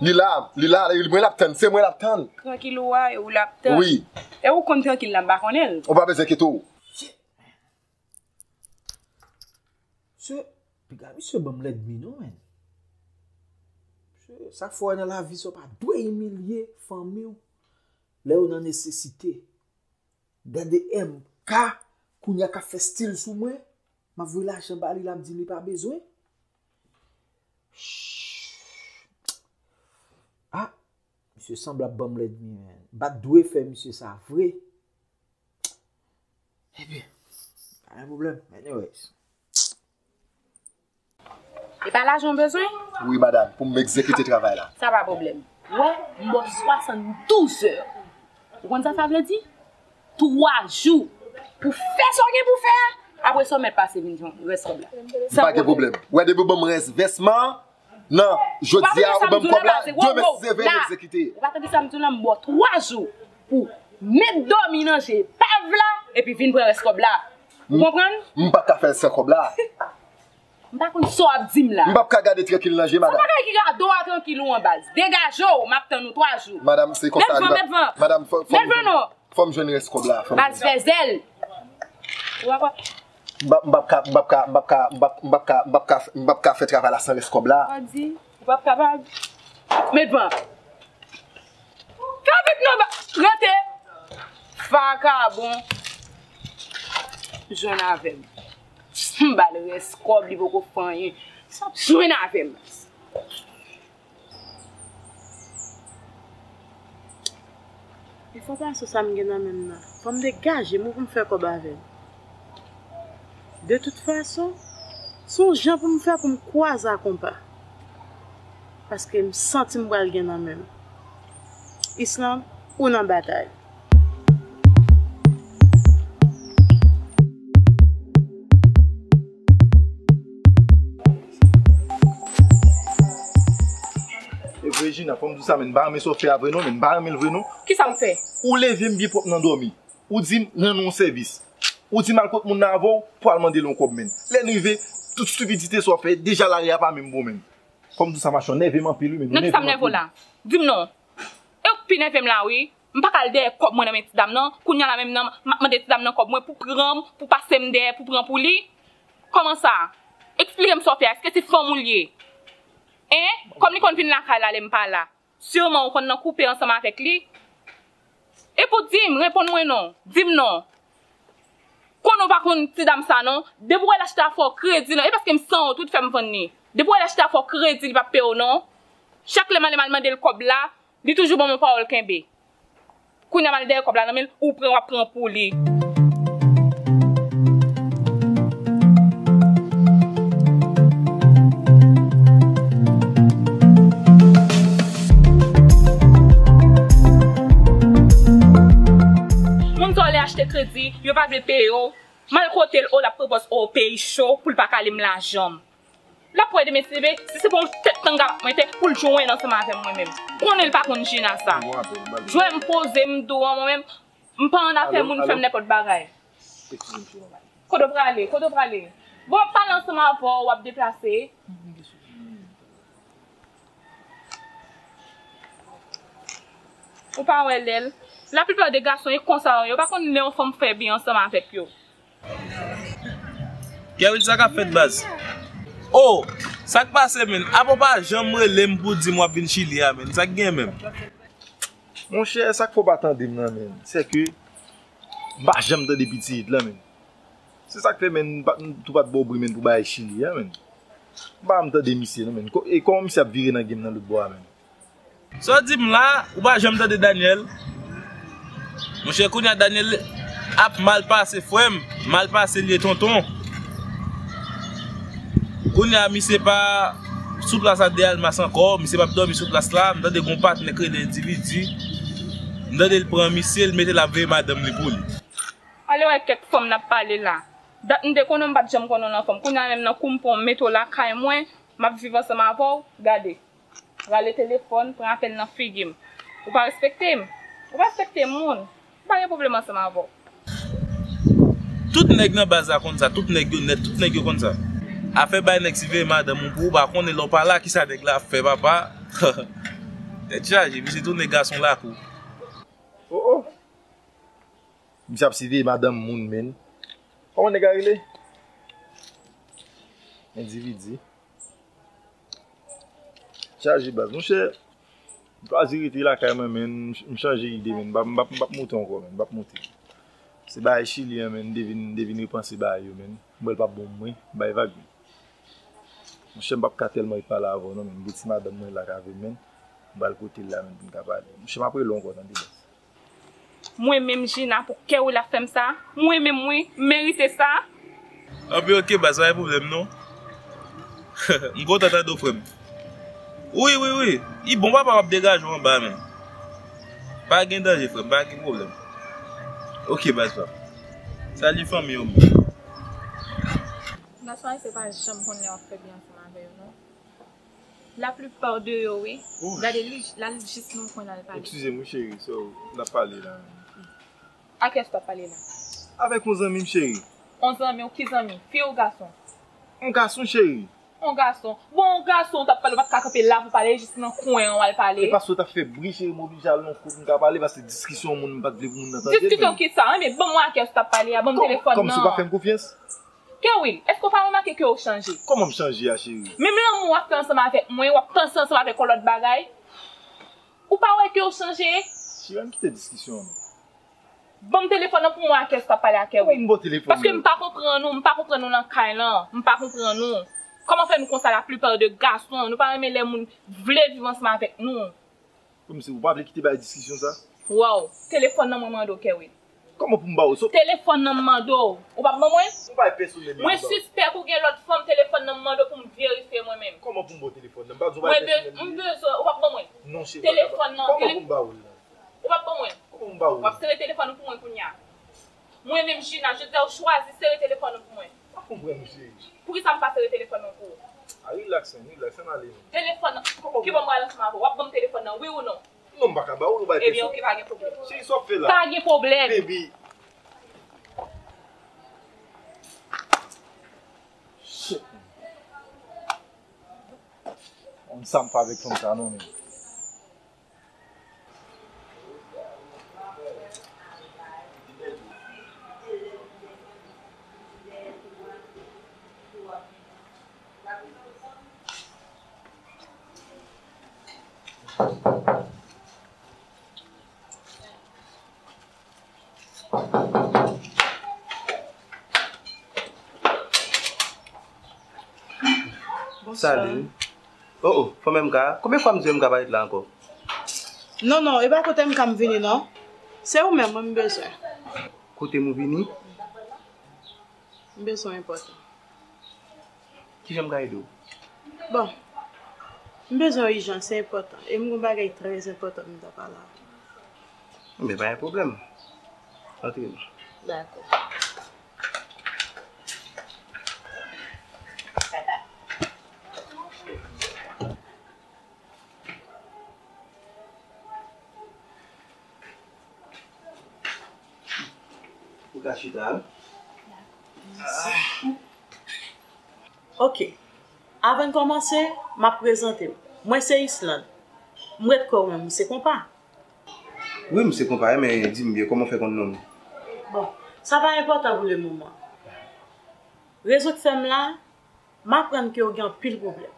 Li la, li la, li mwen l ap tann, se mwen l ap tann. Trankil ou a, e ou l ap tann. Wi. E ou konn trankil la, m pa konnen l. Ou pa bezwen enkyete w. Misye, piga misye ban m lènmi non, men. Misye, sa k fè w nan lavi sa w pa dwe imilye fanmi w lè yo nan nesesite. Gade M K, kounye a k ap fè stil sou mwen. M ap voye lajan ba li, l ap di m li pa bezwen. Ah, misye sanble ap ban m lènmi, men. M pa t dwe fè misye sa vre. Ebyen, pa gen pwoblèm. Anyways. E pa lajan w bezwen? Wi, madam, pou m egzekite travay la. Sa pa pwoblèm. Ou wè, m ba w swasanndouz è. Ou konn sa sa vle di? Twa jou. Pou fè sa w gen pou fè a. Apre sa, w mèt pase vin jwenn rès kòb la. M pa gen pwoblèm. Ou wè, depi w ban m rès vèsman an, nan jodi a, ou ban m kòb la, demen si Dye vle, m egzekite. Ou pa tande sa m di w la, m ba w twa jou pou met dòmi nan je pav la, epi vin pran rès kòb la. Ou konprann? M pa ka fè l san kòb la. M pa konn sa w ap di m la. M p ap ka gade trankil nan je, madam. Sa bagay ki gade w a trankil ou an baz. Degaje w, m ap tann ou twa jou. Madam, se konsa li va. Mèt van, mèt van. Madam, fò, fò m jwenn, non. Fò m jwenn rès kòb la. Baz fè zèl. Ou pa kwè? M p ap, m p ap ka, m p ap ka, m p ap ka, m p ap, m p ap ka, m p ap ka, m p ap ka fè travay la san rès kòb la. Ou di, ou p ap kapab. Mèt van. Fè vit non, ba-, rete. Vakabon. Jwenn avè m. M ba l rès kòb, li poko fè anyen. Sa ap jwenn avè m. Enfòmasyon sa m gen nan men m nan, fò m degaje m pou m fè kòb avè l. De tout fason, se yon jan pou m fè pou m kwaze a konpa. Paske m santi m pral gen nan men m. Islam, ou nan batay. E vre, Jina, fò m di w sa, men m pa renmen sa w fè a vre non, men m pa renmen l vre non. Kisa m fè? Ou leve m byen pwòp nan dòmi. Ou di m rann ou yon sèvis. Ou di m al kot moun nan avè w pou al mande l yon kòb, men. Lè n rive, tout stipidite sa w ap fè, deja lari a pa menm bon, men. Fò m di w sa, machann, nève m anpil, wi, men. Nan kisa m nève w la? Di m non. E w k pi nève m la, wi. M pa ka al dèyè kòb mwen nan men ti dam nan. Kounye a la menm nan, m ap mande ti dam nan kòb mwen pou pran m, pou pase m dèyè, pou pran pou li. Kòman sa? Eksplike m sa w fè a. Èske se fanm ou l ye? Hein? Kòm li konn vin lakay la lè m pa la. Siman ou konn nan koupe ansanm avèk li. Epi w di m, reponn mwen non. Di m non. Konnen w pa konn ti dam sa non. Depi w wè l achte afè w kredi non. E paske m sanwont wi t fè m vann li. Depi w wè l achte afè w kredi, li p ap peye w non. Chak lè m ale m al mande l kòb la, li toujou ban m yon pawòl kenbe. Kounye a m al dèyè kòb la nan men l, ou pran, w ap pran pou li. Moun sa w lè achte kredi, yo pa vle peye w. M al kote l, o, l ap pran pòz, o, peyi cho, pou l pa kale m lajan m. L ap wè demen si se, si se pou yon tèt tanga l ap mete pou l jwenn ansanm avè m mwen menm. Konnen l pa konn Jina sa. Jwenn m poze m dou an mwen menm. M pa annafè moun fè m nenpòt bagay. Kote w prale? Kote w prale? Bon, w ap pale ansanm avè w, w ap deplase. Ou pa wè lè l? Laplipa de gason e konsa yo ye, yo pa konn lè yon fanm fè byen ansanm avèk yo. Kerwil, sa k ap fèt, baz? Oh, sa k pase, menn? Apa w pa janm rele m pou di m w ap vin Chili a, menn? Sa k gen, menn? Monchè, sa k fè w pa tande m nan, menn, sèke m pa janm tande pitit la, menn. Se sa k fè, menn, m pa, m tou pa t ba w bri, menn, pou bagay Chili a, menn. M pa janm tande misye, non, menn. E kòman misye ap vire nan game nan lòt bò a, menn? Sa w di m la, ou pa janm tande Daniel? Monchè, kounye a Daniel ap mal pase, frè m. Mal pase l ye, tonton. Kounye a, misye pa sou plas la de Almas ankò, misye p ap dòmi sou plas la. M tande gen yon patnè k rele Endividi. M tande l pran misye, l mete l ap veye madanm li pou li. Ale wè kèk fanm n ap pale la. Dat m te konnen w, m pa t janm konnen w nan fanm. Kounye a menm nan kou m pran w m mete w lakay mwen, m ap viv ansanm avè w, gade. Rale telefòn, pran apèl nan figi m. Ou pa respekte m. Ou pa respekte moun. M pa gen pwoblèm ansanm avè w. Tout nèg nan baz la konn sa, tout nèg yo nèt, tout nèg yo konn sa. Afè bay nèg siveye madanm ou pou ou pa konnen lè w pa la, kisa nèg la ap fè, papa? Tèt chaje, misye tounen gason lakou. Oh oh. Misye ap siveye madanm moun, menn. Kòman nèg la rele? Endividi. Chaje baz. Monchè, m chwazi rete lakay mwen, menn. M chanje ide, menn. M p ap, m p ap, m p ap moute ankò, menn. M p ap moute. Se bagay Chili an, menn. M te vin, m te vin repanse bagay yo, menn. M wè l p ap bon pou mwen. M bay vag, menn. Monchè, m p ap ka tèlman ret pale avè w, non, menn. M gen ti madanm mwen la k avè m, menn. M pral kote l la, menn, pou n ka pale. Monchè, m ap rele w ankò, tande, baz. Mwen menm Jina pou Kerwil ap fè m sa? Mwen menm wi, m merite sa? Anben oke baz, pa gen pwoblèm non. M kontan tande w frè m. Wi, wi, wi. I bon papa w ap degaje w anba men. Pa gen danje frè m, pa gen pwoblèm. Oke baz pa m. Salye fanmi w menm. Gason ayisyen pa janm konn lè w ap fè byen ansanm avè yo non. Laplipa de yo wi. Gade li, l al jis nan kwen l al pale. Eskize m wi cheri, so n ap pale la. A kiyès w t ap pale la? Avèk yon zanmi m cheri. Yon zanmi w, ki zanmi? Fi ou gason? Yon gason cheri. Yon gason? Bon yon gason w t ap pale, ou pa t ka kanpe la pou pale, jis nan kwen an w al pale. E paske w t ap fè bri cheri, m oblije al yon kote m ka pale, paske diskisyon moun m pa t vle pou moun nan tande l. Diskisyon kisa? Enben ban mwen a kiyès w t ap pale a, ban m telefòn nan. Kòm si w pa fè m konfyans? Kerwil, èske w pa remake ke w chanje? Kòman m chanje a, cheri? Menm lanmou w ap fè ansanm avèk mwen, w ap panse ansanm avèk yon lòt bagay. Ou pa wè ke w chanje? Cheri, ann kite diskisyon an non. Ban m telefòn nan pou mwen a kiyès w t ap pale a Kerwil. Kòman m ba w telefòn nan? Paske m pa konprann ou, m pa konprann ou nan kay lan, m pa konprann ou. Kòman fè nou konsa laplipa de gason, nou pa renmen lè moun vle viv ansanm avèk nou. Kòmsi ou pa vle kite bay diskisyon sa? Waw, telefòn nan mwen mande w Kerwil. Kòman pou m ba w? So. Telefòn nan m mande w. Ou p ap ban mwen? Ou bay pèsonèl li. Mwen sispèk ou gen lòt fanm, telefòn nan m mande w pou m verifye mwen menm. Kòman pou m ba w telefòn nan? M pa di w bay pèsonèl li. Mwen be, m bezwen, ou p ap ban mwen? Non cheri. Telefòn nan. Kòman pou m ba w l la? Ou p ap ban mwen? Kòman pou m ba w l? W ap sere telefòn ou pou mwen kounye a. Mwen menm Jina, jodi a ou chwazi sere telefòn ou pou mwen. Pa konprann ou cheri. Poukisa m pa sere telefòn nan pou ou? A rilaks menm, rilaks, ann ale non. Telefòn nan. Kòman pou mwen? Ki bò m pral ansanm avè w? W ap ban m telefòn nan, wi ou non? Non, m pa ka ba w l, ou bay pèsonèl. Ebyen, oke, pa gen pwoblèm. Cheri, sa w ap fè la? Pa gen pwoblèm. Baby. Shit. Konn sa m fè avèk fanm sa non, men. Salut. Oh oh, fanm M K, konbyen fwa m di w M K pa ret la ankò? Non non, e pa kote M K m vini non. Se ou menm mwen m bezwen. Kote m ou vini? M bezwen w enpòtan. Kijan m ka ede w? Bon, m bezwen w ijan, se enpòtan. E m gen yon bagay trè enpòtan m ta pale avè w. Enben, pa gen pwoblèm. Antre non. Dakò. Ka chita, wi. Ok. Avan n kòmanse, m ap prezante m. Mwen se Islande. M ret kwè w menm, se konpa. Wi, m se konpa, men di m byen, kòman w fè konn non m? Bon, sa pa enpòtan pou le moman. Rezo k fè m la, m aprann ke w gen anpil pwoblèm.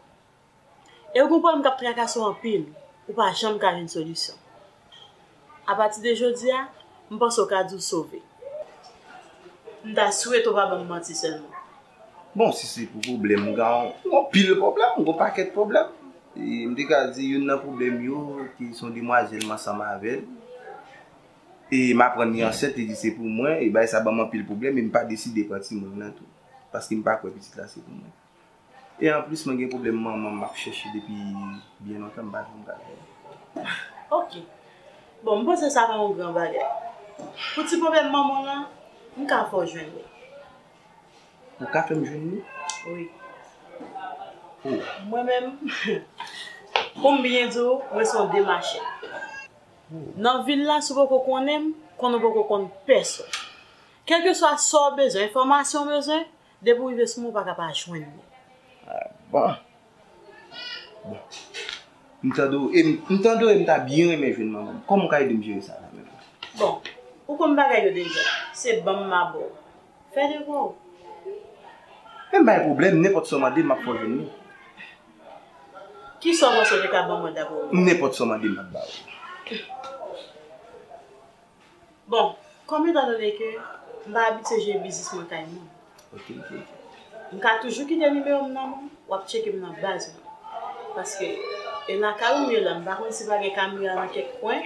E w gen pwoblèm k ap trakase w anpil, ou pa janm ka jwenn solisyon. Apati de jodi a, m panse w ka di w sove. M ta swete w pa ban m manti sèlman. Bon, si se pou pwoblèm, m gen anpil pwoblèm, m gen yon pakèt pwoblèm. E m te ka di youn nan pwoblèm yo, ki se yon demwazèl m ansanm avè l. E m aprann li ansent, li di se pou mwen, e bagay sa ban m anpil pwoblèm, e m pa deside pran timoun nan tou. Paske m pa kwè pitit la se pou mwen. E anplis, mwen gen pwoblèm manman m ap chèche depi byen lontan, m pa janm ka jwenn. Ok. Bon, m panse sa pa yon gran bagay. Pou ti pwoblèm manman w lan, m ka fè w jwenn li. Ou ka fè m jwenn li? Wi. Oh. Mwen menm, pou m byen di w, mwen se yon demachè. Nan vil la, si w poko konnen m, konnen w poko konn pèsonn. Kèlkeswa sa w bezwen, enfòmasyon w bezwen, depi w rive sou mwen, ou pa ka pa jwenn li. Ah, bon. Bon. M tande w, e m, m tande w, e m ta byen renmen jwenn manman m. Kòman w ka ede m jere sa la menm? Bon, ou konn bagay yo deja. Se ban m m a ba w. Fè devwa w. Men bay pwoblèm, nenpòt sa w mande, m ap fè w jwenn li. Kisa w panse w te ka ban mwen dabò? Nenpòt sa w mande, m ap ba w. Bon, kòm etandone ke m pa abitye jere biznis mwen kay moun, ok, ok, ok, m ka toujou kite nimewo m nan men w, w ap tcheke m nan baz mwen. Paske, e nan kay ou m ye la, m pa konn si pa gen kamera nan kèk kwen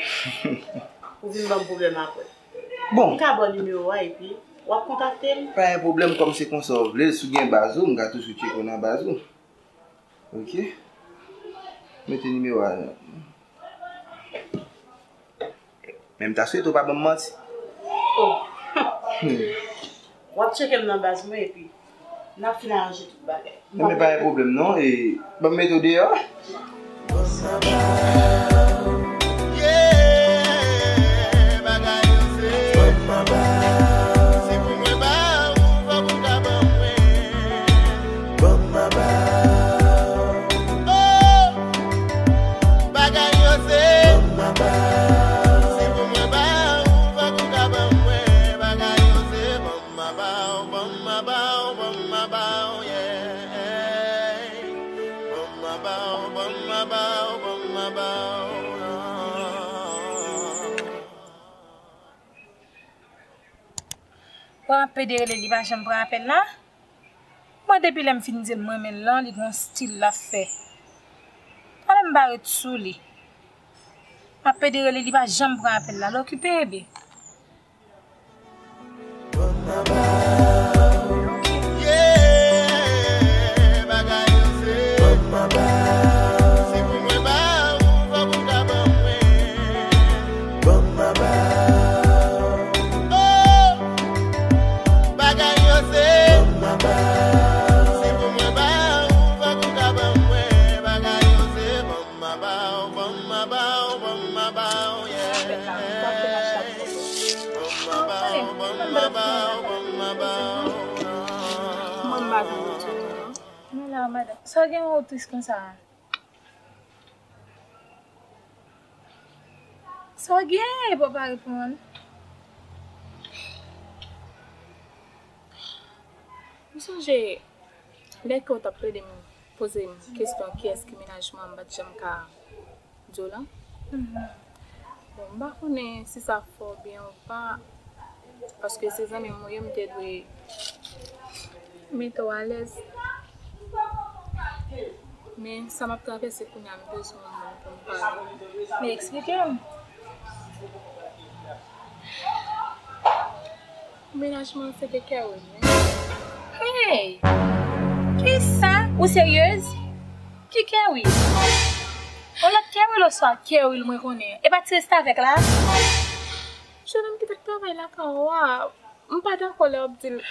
pou vin ban m pwoblèm apre. Bon. M ka ba w nimewo a epi w ap kontakte m. Pa gen pwoblèm, kòm se konsa w vle l, si w gen baz ou, m ka toujou tcheke w nan baz ou. Ok. Mete nimewo a. Men m ta swete w pa ban m manti. Oh. W ap tcheke m nan baz mwen epi n ap fin aranje tout bagay. Enben, pa gen pwoblèm non, e ban m mete w deyò. Bon, m ap pede rele, li pa janm pran apèl la. Mwen, depi lè m fin di l m renmen l lan, li gon stil l ap fè. Talè m pa ret sou li. M ap pede rele, li pa janm pran apèl la. L okipe, ebyen. Mwen pa janm retounen non. Men la, madanm, sa w gen w tris konsa a? Sa w gen? Epi w pa reponn. M sonje lè ke w t ap plede m poze m kesyon kiyès ki mennaj mwen an, m pa t janm ka di w lan. Bon, m pa konnen si sa fè w byen ou pa, paske se zanmi m ou ye, m te dwe mete w alèz. Men sa m ap travèse kounye a, m bezwen yon moun pou m pale. Men eksplike m. Mennaj mwen se te Kerwin, wi. Hey! Kisa? Ou seryez? Ki Kerwin? Yon lòt Kerwin oswa Kerwin mwen konnen? E pa ti restavèk la? Jennonm ki t ap travay lakay ou a, m pa dakò lè w ap di l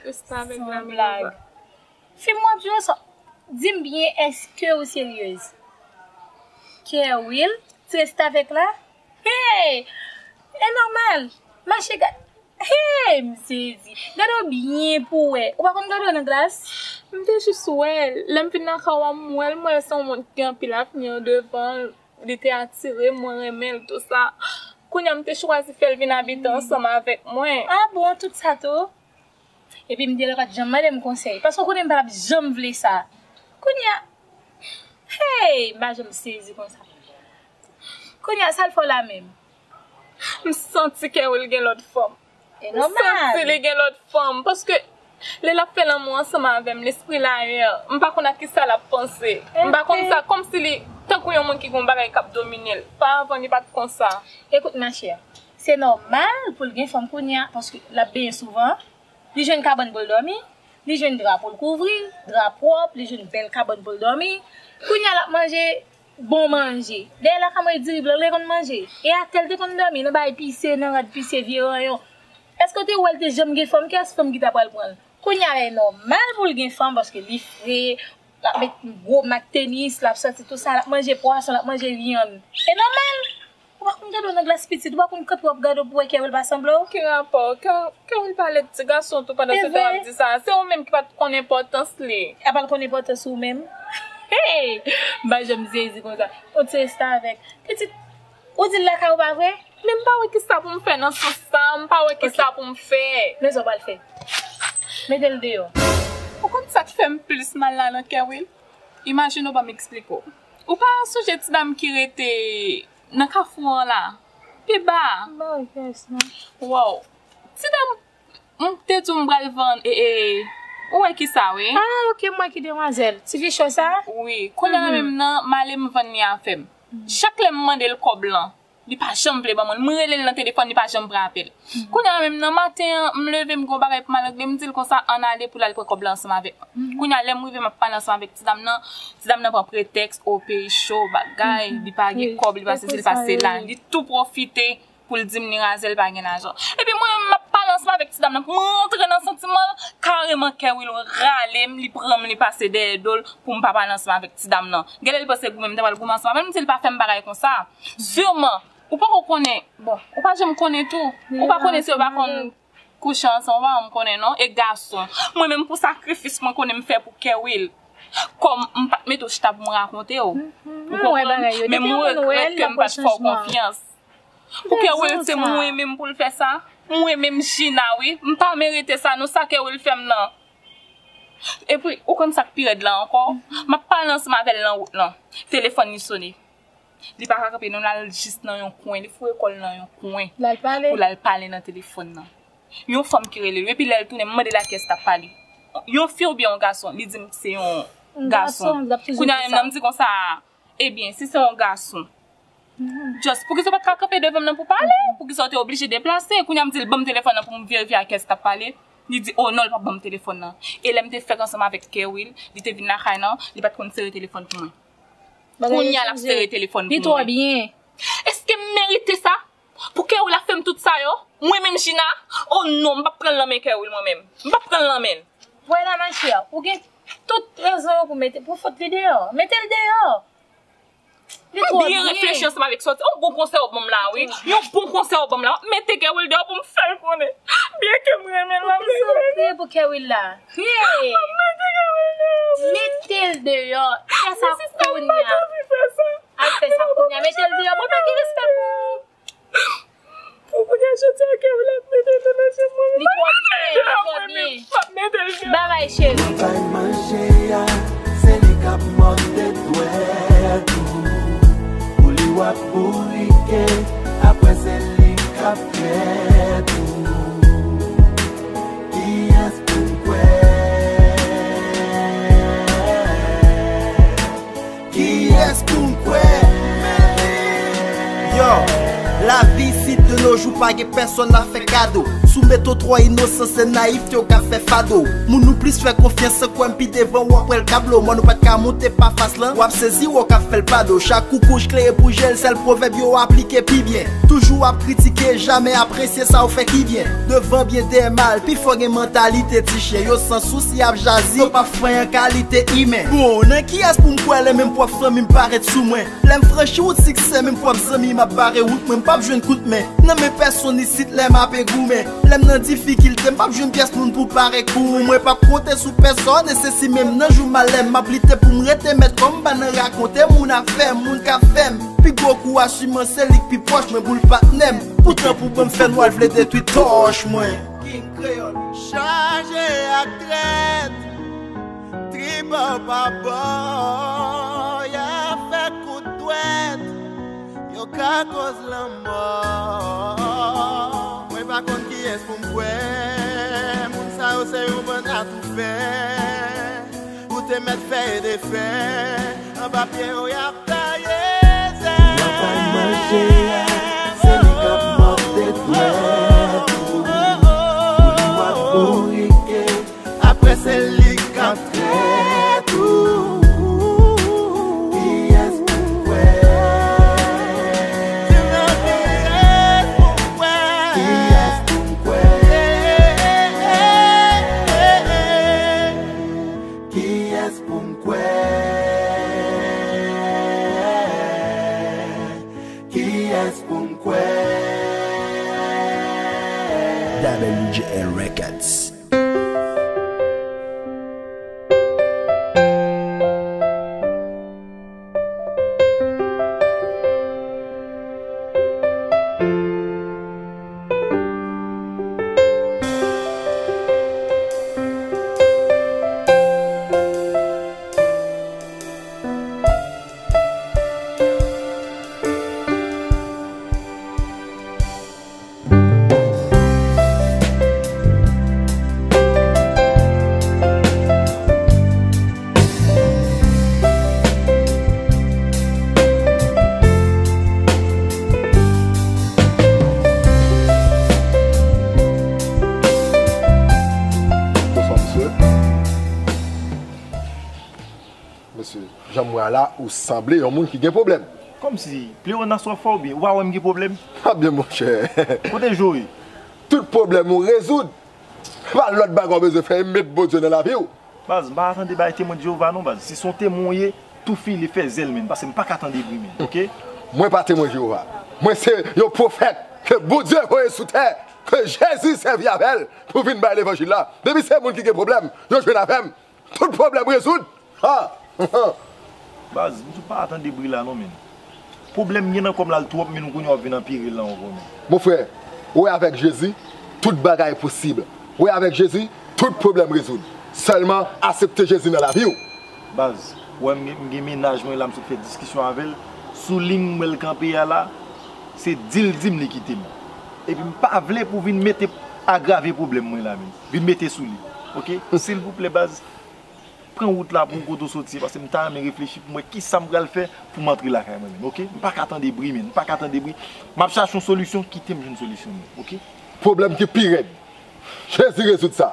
restavèk la, men blag. Fim w ap jwe oswa? Di m byen, èske ou seryez? Kerwin, ti restavèk la? Hey! E nòmal! Mache gad. Hey, m sezi. Gade w byen pou w wè. Ou pa konn gade w nan glas? M te jis wè l. Lè m vin nan kay w a, m wè l, m wè l se yon moun ki gen anpil avni an devan l. Li te atire m, mwen renmen l, tou sa. Kounye a, m te chwazi fè l vin abite ansanm avèk mwen. Ah bon, tout sa tou? Epi m di l pa t janm mande m konsèy. Paske w konnen m pa t ap janm vle sa. Kounye a, hey, m pa janm sezi konsa. Kounye a, sa l fè w la menm? M santi Kerwill gen lòt fanm. E nòmal. M santi li gen lòt fanm. Paske lè l ap fè lanmou ansanm avè m, lespri l ayè. M pa konn a kisa l ap panse. M pa konn sa, kòmsi li tankou yon moun ki gen yon bagay k ap domine l. Pavan, li pa t konsa. Écoute, ma chère, se nòmal pou l gen fanm kounye a, paske l ap benyen souvan. Li jwenn kabann pou l dòmi, li jwenn dra pou l kouvri, dra pwòp, li jwenn bèl kabann pou l dòmi. Kounye a l ap manje bon manje. Dèyè lakay mwen, diri blan li konn manje. E atè l te konn dòmi, nan bay pise, nan rad pise, vye ranyon. Èske w te wè l te janm gen fanm? Kiyès fanm ki ta pral pran l? Kounye a la, e nòmal pou l gen fanm, paske li fre, l ap met gwo mak tenis, l ap sòti tou sa, l ap manje pwason, l ap manje vyann. E nòmal. Ou pa konn gade w nan glas pitit, ou pa konn kanpe w ap gade w pou wè Kerwill pa sanble w? Ki rapò? Ke, Kerwill pa lèd ti gason tou pandan se tan w ap di sa. Se ou menm ki pa t konn enpòtans li. A pa l konn enpòtans ou menm? Hey! M pa janm sezi konsa. Ou ti restavèk. Pitit, ou di l lakay ou pa vre? Men m pa wè kisa pou m fè nan sans sa, m pa wè kisa pou m fè. Men sa w pral fè. Mete l deyò. Ou konn sa k fè m plis mal la nan Kerwill? Imajine w, ban m eksplike w. Ou pa sonje ti dam ki rete nan kafou an la. Pi ba. Ba kès non. Wow. Ti dam, m te di w m pral vann, e, e, ou wè kisa, wi. Ah, ok, m wè ki demwazèl. Ti vye cho sa? Wi. Kounye a menm nan, m ale m vann li avè m. Chak lè m mande l kòb lan, li pa janm vle ban mwen l. M rele l nan telefòn, li pa janm pran apèl. Kounye a menm nan maten an, m leve, m gen yon bagay pou m al regle, m di l konsa, ann ale pou l al pran kòb la ansanm avèk mwen. Kounye a, lè m rive, m ap pale ansanm avèk ti dam nan, ti dam nan pran pretèks, o, peyi cho, bagay, li pa gen kòb, li pa sesi, li pa sela, li tou pwofite pou l di m li razè, li pa gen lajan. Epi mwen menm, m ap pale ansanm avèk ti dam nan, pou m rantre nan santiman l, kareman Kerwill rale m, li pran m, li pase dèyè do l, pou m pa pale ansanm avèk ti dam nan. Genlè li panse goumen, m ta pral goumen ansanm avè l, m di l pa fè m bagay konsa. Siman, ou poko konnen, bon, ou pa janm konnen tou. Ou pa konnen si yo pa konn kouche ansanm, ou pa janm konnen non, e gason. Mwen menm pou sakrifis mwen konnen m fè pou Kerwill. Kòm m pa t mete w chita pou m rakonte w. Ou konprann? Men m regrèt ke m pa t fè w konfyans. Pou Kerwill se mwen menm pou l fè sa. Mwen menm Gina, wi. M pa merite sa non, sa Kerwill fè m nan. Epi, ou konn sa k pi rèd la ankò? M ap pale ansanm avè l nan wout lan. Telefòn li sone. Li pa ka kanpe non, l al jis nan yon kwen, li foure kò l nan yon kwen pou l al pale nan telefòn nan. Yon fanm ki rele l, epi lè l tounen, m mande l a kiyès l ap pale. Yon fi oubyen yon gason? Li di m se yon gason. Kounye a menm nan, m di konsa, ebyen, si se yon gason, just, poukisa w pa t ka kanpe devan m nan pou pale? Poukisa w te oblije deplase? Kounye a m di l, ban m telefòn nan pou m verifye a kiyès l ap pale. Li di, o non, l p ap ban m telefòn nan. E lè m te fèk ansanm avèk Kerwill, li te vin lakay nan, li pa t konn sere telefòn pou mwen. Kounye a l ap sere telefòn pou mwen. Li twò byen. Èske m merite sa? Pou Kerwill ap fè m tout sa yo? Mwen menm Gina? O non, m p ap pran l nan men Kerwill mwen menm. M p ap pran l nan men l. Vwala, ma chère, ou gen tout rezon pou mete, pou fout li deyò. Mete l deyò. Li twò byen. M byen reflechi ansanm avèk sa w di. Yon bon konsèy w ban m la, wi. Yon bon konsèy w ban m la. W ap mete Kerwill deyò pou m fè l konnen. Byenke m renmen l, w ap mete l deyò. Pou Kerwill la. Hey! W ap mete Kerwill deyò. Mete l deyò. Fè sa kounye a. Al fè sa kounye a. Mete l deyò. Mwen pa gen respè pou ou. Pou kounye a, jodi a, Kerwill ap mete l nan je mwen. Li twò byen, li twò byen. M ap mete l deyò. Babay, cheri. Bay manje a, se li k ap mòde dwèt ou. Pou li w ap bourike, apre se li k ap trèt ou. Kiyès pou n kwè? Kiyès pou n kwè? Yo, lavi isit de nos jours pa gen pèsonn la fè kado. Si w mete w twò inosan, se nayifte w k ap fè fado. Moun ou plis fè konfyans, san kwè m pi devan w ap wè l ka blo. Mòn ou pa t ka monte pa fas lan, w ap sezi w k ap fè l pado. Chak kou kouch klere pou jel, sèl pwovèb yo aplike pi byen. Toujou ap kritike, jamè apresye sa w fè ki byen. Devan byen, dèyè mal, pifò gen mantalite ti chen. Yo san sousi, ap jazi, yo p ap fè anyen kalite imen. Bon, nan kiyès pou m kwè lè menm pwòp fanmi m parèt sou mwen? Lè m franchi wout siksè, menm pwòp zanmi m ap bare wout mwen, m p ap jwenn kout men nan men pèsonn isit lè m ape goumen. Lè m nan difikilte, m p ap jwenn pyès moun pou pare kou. Mwen p ap konte sou pèsòn, e se si menm nan jou malè m ap lite pou m rete mèt kò m, m pa nan rakonte moun afè, moun ka fè m. Pi gwo kou a siman se li k pi pwòch mwen, boul patnè m. Poutan pou ban m fè nwa, l vle detwi tòch mwen. King Kreyòl. Chaje ak trèt, tribò pa bò, y a fè kout dwèt, yo ka koz lanmò. Mwen pa konn kiyès pou m kwè, moun sa yo se yon bann atoufè. Ou te mèt fè e defè, anba pye w y ap taye zèb. Lakay manje a, se li k ap mòde dwèt ou. Pou li w ap bourike, apre se li k ap trèt ou. Kiyès pou m kwè? Di m non, kiyès pou m kwè? Kiyès pou m kwè? Kiyès pou m kwè? Kiyès pou m kwè? W J L Records. Bonswa, mesye. Mesye, jan m wè a la, ou sanble yon moun ki gen pwoblèm. Kòmsi, plewonas w ap fè oubyen? Ou pa wè m gen pwoblèm? A byen, monchè. Kote je w ye? Tout pwoblèm ou rezoud. Pa lòt bagay ou bezwen fè, e met Bondye nan lavi w. Baz, m pa ka tande bay Temwen Jewova non, baz. Si se yon temwen w ye, tou file, fè zèl, menn, paske m pa ka tande bri, menn, oke? Mwen pa Temwen Jewova. Mwen se yon pwofèt ke Bondye voye sou tè, ke Jezi sèvi avè l pou vin bay levanjil la. Depi se moun ki gen pwoblèm, yo jwenn avè m. Tout pwoblèm rezoud. Ha! Baz, m tou pa tande bri la non, menn. Pwoblèm m gen nan kò m la, l twòp, menn, kounye a w ap vin anpire l la ankò, menn. Mon frè, ou wè avèk Jezi, tout bagay posib. Ou wè avèk Jezi, tout pwoblèm rezoud. Sèlman aksepte Jezi nan lavi w. Baz, ou wè m gen, m gen mennaj mwen la, m sot fè diskisyon avè l. Sou liy m wè l kanpe a la, se di l di m li kite m. Epi m pa vle pou vin mete, agrave pwoblèm mwen la, menn. Vin mete sou li. Oke? Silvouplè, baz, pran wout la pou w kote w soti, paske m ta renmen reflechi pou m wè kisa m pral fè pou m antre lakay mwen menm, oke? M pa ka tande bri, menn, m pa ka tande bri. M ap chache yon solisyon, kite m jwenn solisyon mwen, oke? Pwoblèm ki pi rèd, Jezi rezoud sa.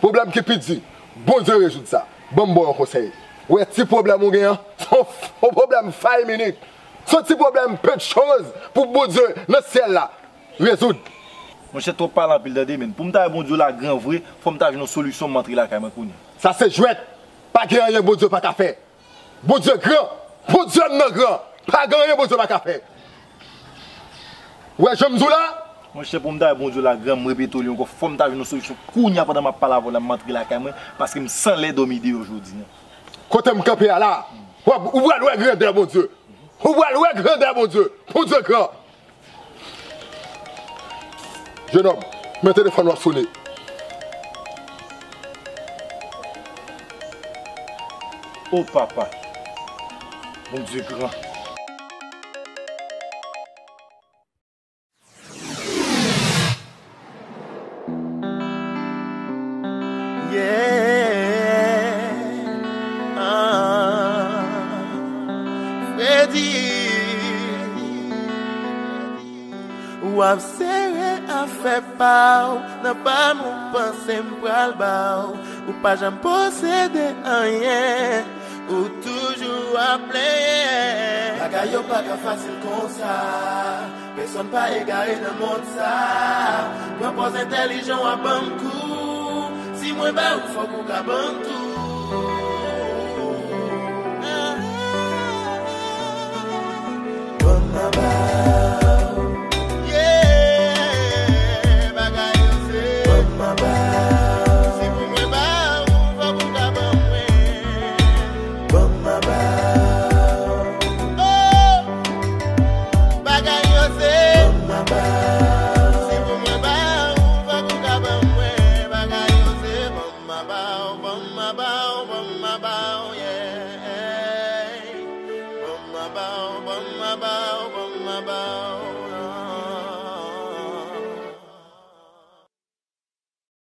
Pwoblèm ki pi di, Bondye rezoud sa. Ban m ba w yon konsèy. Ou wè ti pwoblèm ou gen an, se yon, yon pwoblèm five minutes. Se yon ti pwoblèm peu de choses pou Bondye nan syèl la rezoud. Monchè, twòp pale anpil tande, menn. Pou m ta wè Bondye lagran vre, fò m ta jwenn yon solisyon, m antre lakay mwen kounye a. Sa se jwèt. Pa gen anyen Bondye pa ka fè. Bondye gran. Bondye m nan gran. Pa gen anyen Bondye pa ka fè. Ou wè jan m di w la? Monchè, pou m ta wè Bondye lagran, m repete w li ankò, fò m ta jwenn yon solisyon kounye a pandan m ap pale avè w la, m antre lakay mwen, paske m san lè dòmi deyò jodi a. Kote m kanpe a la, w ap, ou pral wè grandè Bondye. Ou pral wè grandè Bondye. Bondye gran. Jenòm, men telefòn w ap sone. O papa, Bondye gran. Yeah. Ah. Fredi, w ap sere afè pa w nan pa m, ou panse m pral ba w. Ou pa janm posede anyen, ou toujou ap plenyen. Bagay yo pa ka fasil konsa. Pèsonn pa egare nan mond sa. Pran pòz entèlijan w ap ban m kou. Si mwen ba ou, fòk ou ka ban m tou. Ban m maba. Yeah, bagay yo se Mama ba w, mama ba w,